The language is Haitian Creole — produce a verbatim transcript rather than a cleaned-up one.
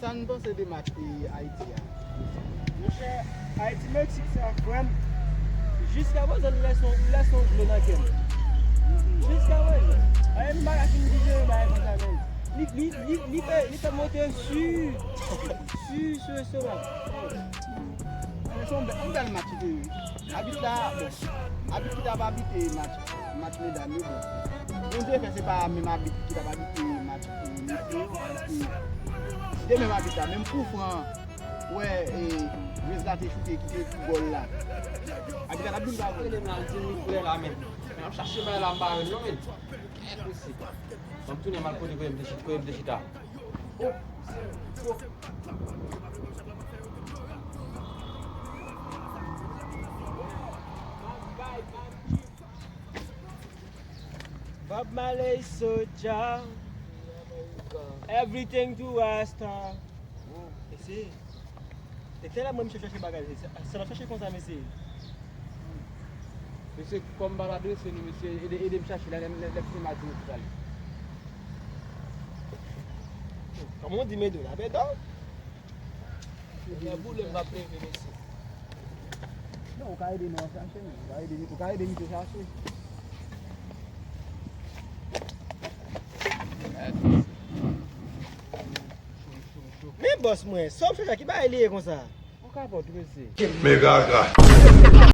Sa n panse de match peyi Ayiti a? Monchè, Ayiti Meksik se yon frè m. Jiska prezan li lèse yon dlo nan kè m. Jiska prezan. Ayen m pa ka fin dijere bagay konsa menm. Li li li li fè li fè monte si si si estomak. Se yon bèl match li te ye. Abit la, bon, abit ki t ap abite match match medam yo, bon. Bondye fè se pa menm abit ki t ap abite match mesye yo. Te menm abit la, menm kou fran wè Rez la te choute kite gòl la. Abit la t ap vin pa vre. Rele m la, l di m li frè la, men. Men ap chache bagay la, m pa jwenn non, men. Enposib. Ban m tounen m al kote kote m te chita, kote m te chita. Oh, Bob Marley Soja. Everything to Rasta. Mesye, e tèlè mwen misye chache bagay, se sa l ap chache konsa mesye. Mesye, kòm m pa t adrese nou, mesye, ede ede m chache la, lè m lè m se maten m pral. Kòman w di medo la, medo? Lè boule m p ap leve mesye. Non, ou ka ede nou an chache, men. Ou ka ede nou, ou ka ede misye chache. Men bòs mwen, sa w ap chache a, ki bagay li ye konsa? Ou kapòt, mesye. Men gaga.